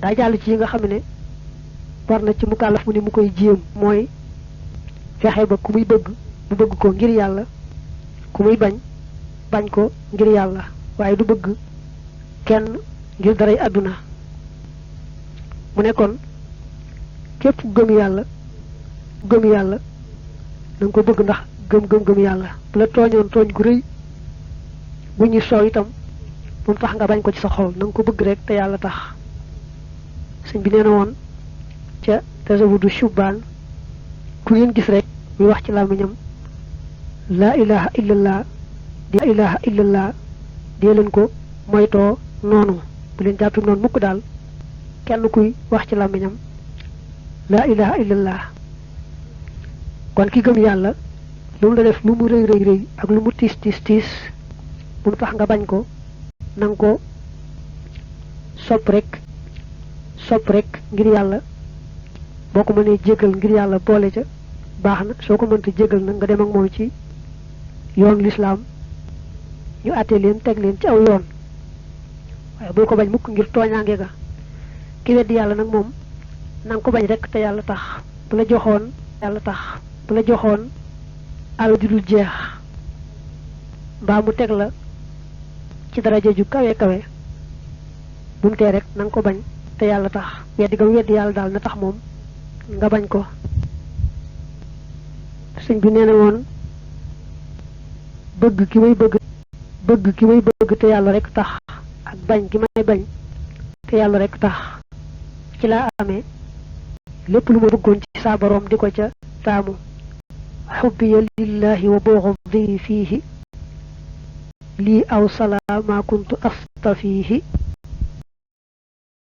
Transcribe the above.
daa jàll ci yi nga xam ne war na ci mukallaf mu ne mu koy jéem mooy fexe ba ku muy bëgg mu bëgg ko ngir yàlla ku muy bañ bañ ko ngir yàlla waaye du bëgg kenn ngir daray àdduna mu ne kon képp ku gëm yàlla na nga ko bëgg ndax gëm yàlla bu la tooñoon tooñ gu rëy bu ñu soow itam bu mu tax nga bañ ko ci sa xol na nga ko bëgg rek te yàlla tax sëñ bi nee na woon ca tasawudu shubaan ku ngeen gis rek muy wax ci làmmiñam laa ilaha illallah dee leen ko moytoo noonu bu leen jàppee noonu mukk daal kenn kuy wax ci làmmiñam laa ilaha illallah kon ki gëm yàlla lu mu la def lu mu rëy ak lu mu tiis bu mu tax nga bañ ko nanga ko sopp rek ngir yàlla boo ko mënee jéggal ngir yàlla boole ca baax na soo ko mënta jéggal nag nga dem ak moom ci yoon lislaam ñu àttee leen teg leen ci aw yoon waaye boo ko bañ mukk ngir tooñaange ga ki weddi yàlla nag moom na nga ko bañ rek te yàlla tax bu la joxoon alal ju dul jeex mbaa mu teg la ci daraja ju kawe bu mu tee rek na nga ko bañ te yàlla tax weddi yàlla daal na tax moom nga bañ ko sëñ bi nee na woon bëgg ki may bëgg te yàlla rek tax ak bañ ki may bañ te yàlla rek tax ci laa amee lépp lu ma bëggoon ci saa boroom di ko ca taamu xubbiya lillahi wa bughdi fiihi lii aw salaa ma kuntu astafiihi